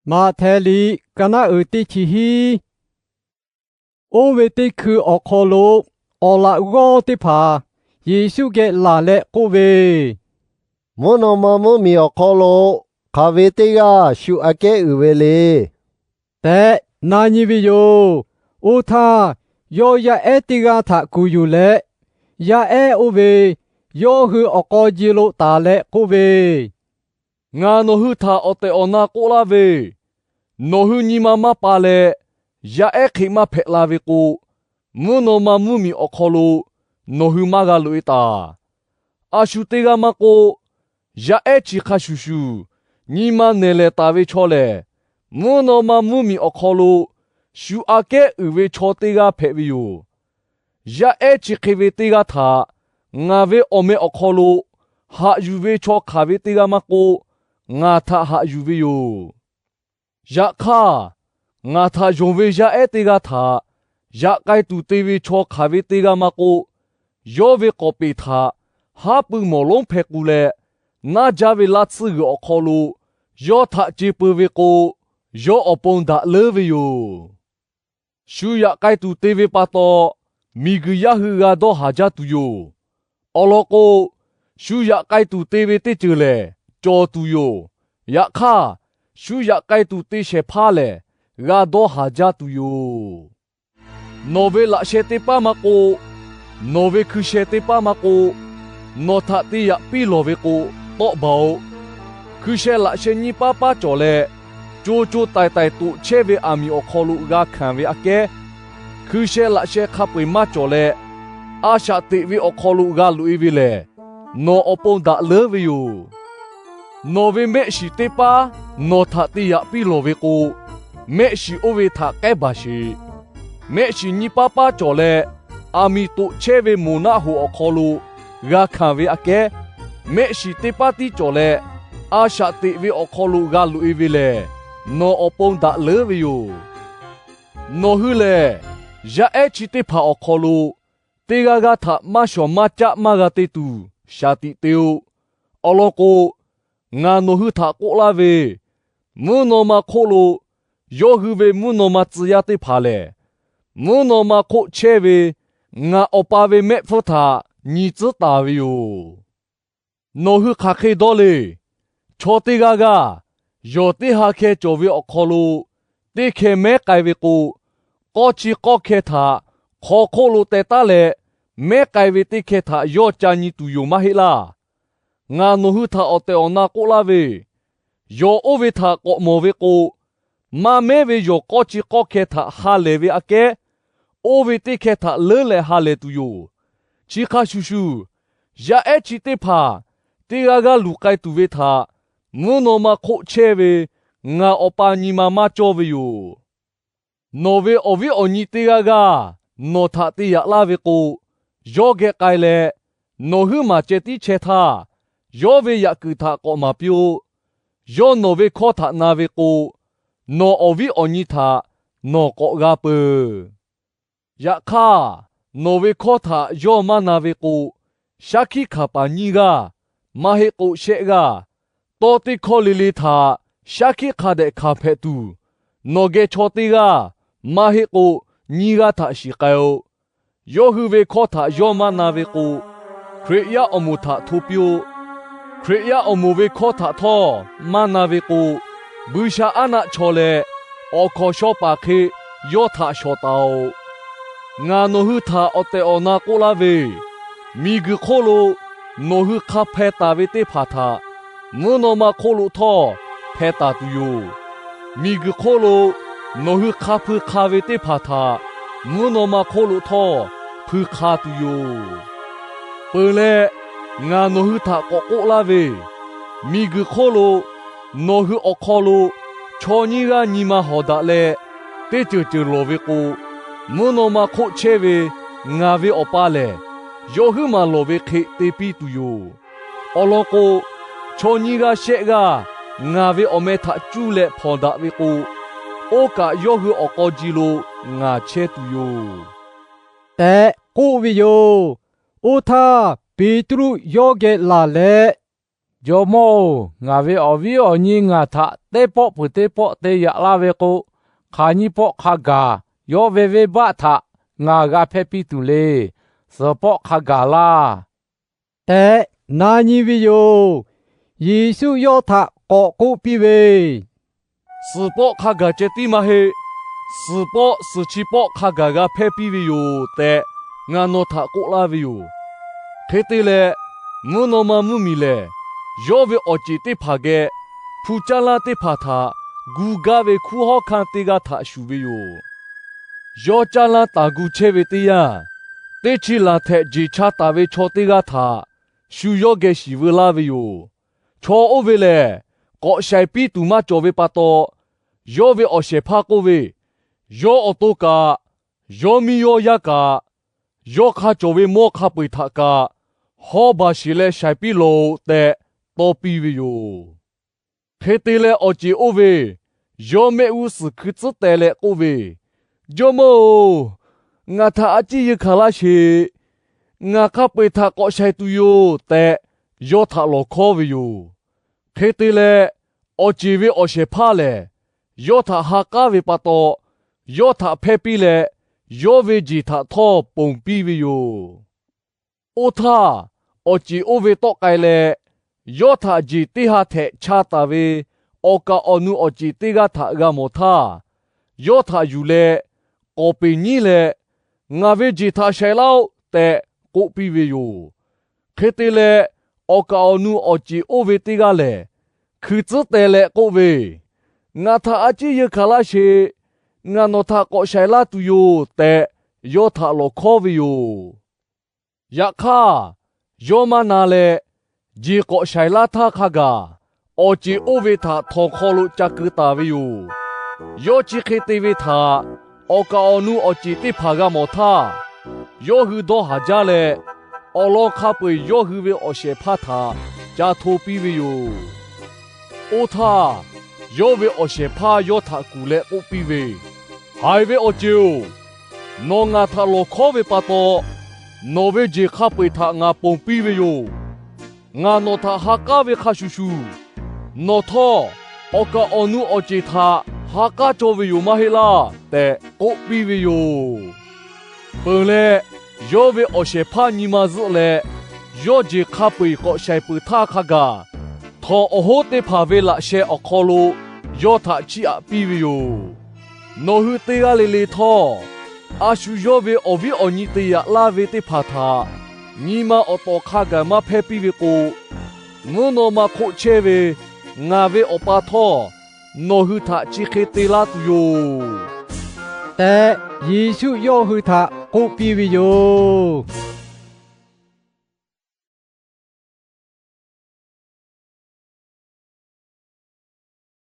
Maꞈhtehˍ liꞈ ka naˆ uiˍ teˇ chi hiˉ. Oˇ ve teˇ hkui awˬ hk'aw lo awˬ laꞈ g'awˇ teˇ hpaˍ Yeˍsuˆ geh laˬ leh k'oˆ ve, Mvuhˇ naw ma mvuhˇ miˬ awˬ hk'aw lo hk'aˬ ve teˇ g'aˇ shu aꞈ kehˉ uiˍ ve le tehꞈ na nyi ve yoˬ. Oˇ htaˇ, yawˇ yaˇ ehˉ teˇ g'aˇ htaꞈ kuˬ yuˬ leh, yaˇ ehˉ oˇ ve yawˇ hui awˬ k'aw ji lo taˍ leh k'oˆ ve, Ngaˬ nawˬ hui htaꞈ awˬ tehˬ awˬ na k'oˆ laˇ ve, nawˬ hui nyi ma maˇ pa leh yaˇ ehˉ hk'e maˇ hpehꞈ la ve k'o, mvuhˇ naw ma mvuhˇ miˬ awˬ hk'aw lo nawˬ hui maˇ g'a loꞈ-e taˍ. A shu teˇ g'aˇ maˇ k'oˆ, yaˇ ehˉ chi hk'a shuˍ shuˍ nyi ma nehˬ lehˬ taˍ ve chaw lehˬ, mvuhˇ naw ma mvuhˇ miˬ awˬ hk'aw lo shu aꞈ kehˉ uiˍ ve chaw teˇ g'aˇ hpehꞈ ve yoˬ. Yaˇ ehˉ chi hk'e ve teˇ g'aˇ htaꞈ ngaˬ ve awˬ meh awˬ hk'aw lo haꞈ yuˬ ve chaw hk'aˬ ve teˇ g'aˇ maˇ k'oˆ, ngaˬ htaꞈ haꞈ yuˬ ve yoˬ. Yaꞈ hk'aˇ, ngaˬ htaꞈ yonˍ ve yaˇ ehˉ teˇ g'aˇ htaꞈ yaꞈ k'ai tuˬ te ve chaw hk'aˬ ve teˇ g'aˇ maˇ k'oˆ, yawˇ ve k'awꞈ peˍ htaꞈ haˉ pui mawˬ lonˉ hpeh k'u leh, naˇ jaˇ ve laˇ tsuhˇ g'uiˬ awˬ hk'aw lo yawˇ htaꞈ ce peu ve k'o, yawˇ awˬ pon daꞈ leuˉ ve yoˬ. Shu yaꞈ k'ai tuˬ te ve pa taw, miˬguiˬ yaˇ hui g'a dawˇ haˍ jaˇ tuˬ yoˬ. Awˬ lawn k'o, shu yaꞈ k'ai tuˬ te ve teˇ ceuˬ lehˬ, cawˬ tuˬ yoˬ. Yaꞈ hk'aˇ, shu yaꞈ k'ai tuˬ te shehˍ hpaˇ lehˬ, g'a dawˇ haˍ jaˇ tuˬ yoˬ. Nawˬ ve laꞈ sheh teˇ paˉ maˇ k'oˆ, nawˬ ve hkui sheh teˇ paˉ maˇ k'oˆ, nawˬ htaꞈ te yaꞈ piˇ lawˬ ve k'o, tawˆ baˬ-oꞈ. Hkui sheh laꞈ sheh nyiˇ paˉ paˉ cawˬ leh, co co taiˍ taiˍ toꞈ chehˇ ve aˬ miˍ awˬ hk'aw lo g'a hkanˍ ve aꞈ kehˉ, hkui sheh laꞈ sheh hk'a peu-eˬ maˇ cawˬ leh, a shaꞈ teꞈ ve awˬ hk'aw lo g'a loꞈ-e ve lehˬ, nawˬ awˬ pon daꞈ leuˉ ve yoˬ. Nawˬ ve mehˆ shiˍ teˇ paˉ nawˬ htaꞈ te yaꞈ piˇ lawˬ ve k'o, mehˆ shiˍ oˇ ve htaꞈ k'ehˉ baˬ sheˍ. Mehˆ shiˍ nyiˇ paˉ paˉ cawˬ leh, aˬ miˍ toꞈ chehˇ ve moˬ naˆ hoꞈ awˬ hk'aw lo g'a hkanˍ ve aꞈ kehˉ, mehˆ shiˍ teˇ paˉ tiˉ cawˬ leh, a shaꞈ teꞈ ve awˬ hk'aw lo g'a loꞈ-e ve lehˬ, nawˬ awˬ pon daꞈ leuˉ ve yoˬ. Nawˬ hui lehˬ, yaˇ ehˉ chi teˇ hpaˍ awˬ hk'aw lo teˇ g'aˇ g'aˇ htaꞈ maˇ shawˍ maˇ caˆ maˇ g'a te tuˬ shaˍ tiꞈ te-o. Awˬ lawn k'o, ngaˬ nawˬ hui htaꞈ k'oˆ laˇ ve, mvuhˇ naw ma hk'oˆ lo yawˇ hui ve mvuhˇ naw ma tcuh yaˇ teˇ hpaˍ lehˬ, mvuhˇ naw ma hk'oˆ chehˇ ve ngaˬ Awˬ pa ve mehˆ hpfuhˇ htaꞈ nyi tcuhˉ taˍ ve yoˬ. Nawˬ hui hk'aˬ hk'e dawˇ le. Chaw teˇ g'aˇ g'aˇ yawˬ teˇ ha hkeh cawˬ ve awˬ hk'aw lo teˇ hkeh mehˉ k'ai ve k'o, k'awˇ chi k'awˇ hkeh htaꞈ hk'aw hk'oˆ lo teh taˉ leh, mehˉ k'ai ve teˇ hkeh htaꞈ yawˇ ca nyi tuˬ yoˬ maˇ heˆ laˇ. Ngaˬ nawˬ hui htaꞈ awˬ tehˬ awˬ na k'oˆ laˇ ve, yawˬ oˇ ve htaꞈ k'awꞈ mawˬ ve k'o, maˇ mehˉ ve yawˬ k'awˇ chi k'awˇ hkeh htaꞈ ha lehˬ ve aꞈ kehˉ, oˇ ve teˇ hkeh htaꞈ leuˉ leh ha lehˬ tuˬ yoˬ. Chi hk'a shuˍ shuˍ, yaˇ ehˉ chi teˇ hpaˍ teˇ g'aˇ g'aˇ luˬ k'ai tuˬ ve htaꞈ mvuhˇ naw ma hk'oˆ chehˇ ve ngaˬ Awˬ pa nyi ma maˇ cawˇ ve yoˬ. Nawˬ ve awˬ viˉ awˬ nyi teˇ g'aˇ g'aˇ nawˬ htaꞈ te yaꞈ laˇ ve k'o, yawˇ geh k'ai leh, nawˬ huiˉ maˬ ceh tiˉ chehˇ htaˇ, yawˇ ve yaꞈ kuiˬ htaꞈ k'awꞈ maˍ piˇ-oˆ. Yawˇ nawˬ ve hkawˇ htaꞈ na ve k'o, nawˬ awˬ viˉ awˬ nyi htaꞈ nawˬ k'awꞈ g'a peuˬ. Yaꞈ hk'aˇ, nawˬ ve hkawˇ htaꞈ yawˇ maˇ na ve k'o, shaˉ hkiˆ hkanˍ paˍ nyiˇ g'aˇ, maˇ heˆ k'o shehˆ g'aˇ, tawˇ teˇ hkawˇ le le htaꞈ shaˉ hkiˆ hk'a dehꞈ hkanˍ hpehꞈ tuˬ, nawˬ geh chaw teˇ g'aˇ, maˇ heˆ k'o nyiˇ g'aˇ htaꞈ shiˍ k'ai-oˆ. Yawˇ hui ve hkawˇ htaꞈ yawˇ maˇ na ve k'o, Hkriꞈ yaˇ awˬ moˍ htaꞈ hto piˇ-oˆ. Hkriꞈ yaˇ awˬ moˍ ve hkawˇ htaꞈ htawˇ maˇ na ve k'o, buiˇshaˆaˉnaˆ chaw leh awˬ hkawnˍ shaw paˍ hk'e yawˇ htaꞈ shawˍ taˍ-oꞈ. Ngaˬ nawˬ hui htaꞈ awˬ tehˬ awˬ na k'oˆ laˇ ve, miˬguiˬ hk'oˆ lo nawˬ hui hk'a hpeh taˍ ve teˇ hpaˍ htaꞈ mvuhˇ naw ma hk'oˆ lo htawˇ hpeh taˍ tuˬ yoˬ. Miˬguiˬ hk'oˆ lo nawˬ hui hk'a hpui hk'a ve teˇ hpaˍ htaꞈ mvuhˇ naw ma hk'oˆ lo htawˇ hpui hk'a tuˬ yoˬ. Peuˬ leh, ngaˬ nawˬ hui htaꞈ k'awꞈ k'oˆ laˇ ve, miˬguiˬ hk'oˆ lo nawˬ hui awˬ hk'aw lo chaw nyiˇ g'aˇ nyi ma hawˍ daꞈ leh teˇ ceuˬ ceuˬ lawˬ ve k'o, mvuhˇ naw ma hk'oˆ chehˇ ve ngaˬ ve Awˬ pa lehˬ, yawˇ huiˉ maˬ lawˬ ve hk'e te piˇ tuˬ yoˬ. Awˬ lawn k'o, chaw nyiˇ g'aˇ shehˆ g'aˇ ngaˬ ve awˬ meh htaꞈ cuˇ leh hpawnˬ daꞈ ve k'o, oˇ kaꞈ yawˇ hui awˬ k'aw ji lo ngaˬ chehˇ tuˬ yoˬ tehꞈ k'oˆ ve yoˬ. Oˇ htaˇ, Peˍtruˆ yawˇ geh laˬ leh, Jawˇmawˇ-oˬ, ngaˬ ve awˬ viˉ awˬ nyi ngaˬ htaꞈ teˇ pawˆ peuˬ teˇ pawˆ te yaꞈ laˇ ve k'o, hk'aˬ nyiˇ pawˆ hk'a gaˬ yawˇ ve venˇbaˆ htaꞈ ngaˬ g'a hpehˇ piˇ tuˬ le. Suhˍ pawˆ hk'a gaˬ laˇ tehꞈ na nyi ve yoˬ. Yeˍsuˆ yawˇ htaꞈ k'awꞈ k'oˆ piˇ ve, Suhˍ pawˆ hk'a gaˬ ceh tiˉ maˇ heˆ. Suhˍ pawˆ suhˍ chi pawˆ hk'a gaˬ g'a hpehˇ piˇ ve yoˬ tehꞈ ngaˬ nawˬ htaꞈ k'oˆ laˇ ve yoˬ. Hk'e te leh, mvuhˇ naw ma mvuhˇmiˬ lehˬ, yawˇ ve awˬ ceˬ teˇ hpaˍ geh hpu caˇ lanˇ teˇ hpaˍ htaꞈ gu gaˇ ve hkunˉ hawˉ hkanˇ teˇ g'aˇ htaꞈ shuˍ ve yoˬ. Yawˇ caˇ lanˇ taˍ gu chehˇ ve teˇ yanˇ, teˇ chi laˬ htehꞈ jeˬ cha taˍ ve chaw teˇ g'aˇ htaꞈ shu yawˇ geh shiˍ veu laˇ ve yoˬ. Chaw oˇ ve lehˬ, k'awꞈ shaiˍ piˇ tuˬ maˇ cawˬ ve pa taw, yawˇ ve awˬ shehˍ hpaˇ k'oˆ ve, Yawˇ awˬ to kaꞈ, yawˇ miˇ yawˇ yaˇ kaꞈ, yawˇ hk'a cawˬ ve mawˇ hk'a peu-eˬ htaꞈ kaꞈ hawˉ baˬ sheˍ leh shaiˍ piˇ lawˬ-oꞈ tehꞈ taw piˇ ve yoˬ. Hk'e te leh, awˬ ceˬ oˇ ve yawˇ mehˆ g'uˇ suhˍ hkui tcuhˉ teh leh k'oˆ ve, Jawˇmawˇ-oˬ, ngaˬ htaꞈ a ciˉ yeunˇ hkanˍ laˇ sheˍ. Ngaˬ hk'a peu-eˬ htaꞈ k'awꞈ shaiˍ tuˬ yoˬ tehꞈ, yawˇ htaꞈ lawˬ hkawˉ ve yoˬ. Hk'e te leh, awˬ ceˬ ve awˬ shehˍ hpaˇ lehˬ, yawˇ htaꞈ ha k'aˉ ve pa taw, yawˇ htaꞈ hpehˇ piˇ leh, yawˇ ve jeˬ htaꞈ htawˇ ponˬ piˇ ve yoˬ. Oˇ htaˇ, awˬ ceˬ oˇ ve tawˆ k'ai leh, yawˇ htaꞈ jeˬ teˇ ha htehꞈ cha taˍ ve awˬ kaˍ awˬ nu awˬ ceˬ teˇ g'aˇ htaꞈ g'a mawˬ htaˇ, yawˇ htaꞈ yuˬ leh k'awˍ peˍ nyiˉ leh, Ngaˬ ve jeˬ htaꞈ shaiˍ laˇ-oˆ tehꞈ k'oˆ piˇ ve yoˬ. Hk'e te leh, awˬ kaˍ awˬ nu awˬ ceˬ oˇ ve teˇ g'aˇ lehˬ, hkui tcuhˉ teh leh k'oˆ ve, Ngaˬ htaꞈ a ciˉ yeunˇ hkanˍ laˇ sheˍ. Ngaˬ nawˬ htaꞈ k'awꞈ shaiˍ laˇ tuˬ yoˬ tehꞈ, yawˇ htaꞈ lawˬ hkawˉ ve yoˬ. Yaꞈ hk'aˇ, yawˇ maˇ na leh, jeˬ k'awꞈ shaiˍ laˇ htaˇ hk'a gaˬ, awˬ ceˬ oˇ ve htaꞈ htawnˍ hk'aw lo ca keu taˍ ve yoˬ. Yawˇ chi hk'e te ve htaꞈ awˬ kaˍ awˬ nu awˬ ceˬ teˇ hpaˍ g'a mawˬ htaˇ, yawˇ hui dawˇ haˍ jaˇ leh, awˬ lawn hk'a peu-eˬ yawˇ hui ve awˬ shehˍ hpaˇ htaꞈ ca hto piˇ ve yoˬ. Oˇ htaˇ, yawˇ ve awˬ shehˍ hpaˇ yawˇ htaꞈ kuˬ leh k'oˆ piˇ ve, Haiˬ ve awˬ ceˬ-oˬ, nawˬ ngaˬ htaꞈ lawˬ hkawˉ ve pa taw, nawˬ ve jeˬ hk'a peu-eˬ htaꞈ ngaˬ ponˬ piˇ ve yoˬ. Ngaˬ nawˬ htaꞈ ha k'aˉ ve hk'a shuˍ shuˍ, nawˬ htawˇ awˬ kaˍ awˬ nu awˬ ceˬ htaꞈ ha k'aˉ cawˇ ve yoˬ maˇ heˆ laˇ tehꞈ k'oˆ piˇ ve yoˬ. Peuˬ leh, yawˇ ve awˬ shehˍ hpaˇ nyi ma zuhˆ leh, yawˇ jeˬ hk'a peu-eˬ k'awꞈ shaiˍ peuˬ htaˇ hk'a gaˬ, htawnˍ awˬ hoˉ teˇ hpaˍ ve laꞈ sheh awˬ hk'aw lo yawˇ htaꞈ chiˇ aꞈ piˇ ve yoˬ. Nawˬ hui teˇ g'aˇ le le htawˇ, a shu yawˇ ve awˬ viˉ awˬ nyi te yaꞈ laˇ ve teˇ hpaˍ htaꞈ nyi ma awˬ tawˍ hk'a gaˬ maˇ hpehˇ piˇ ve k'o, mvuhˇ naw ma hk'oˆ chehˇ ve ngaˬ ve Awˬ pa htawˇ nawˬ hui htaꞈ chi hk'e te laˇ tuˬ yoˬ tehꞈ, Yeˍsuˆ yawˇ hui htaꞈ k'oˆ piˇ ve yoˬ.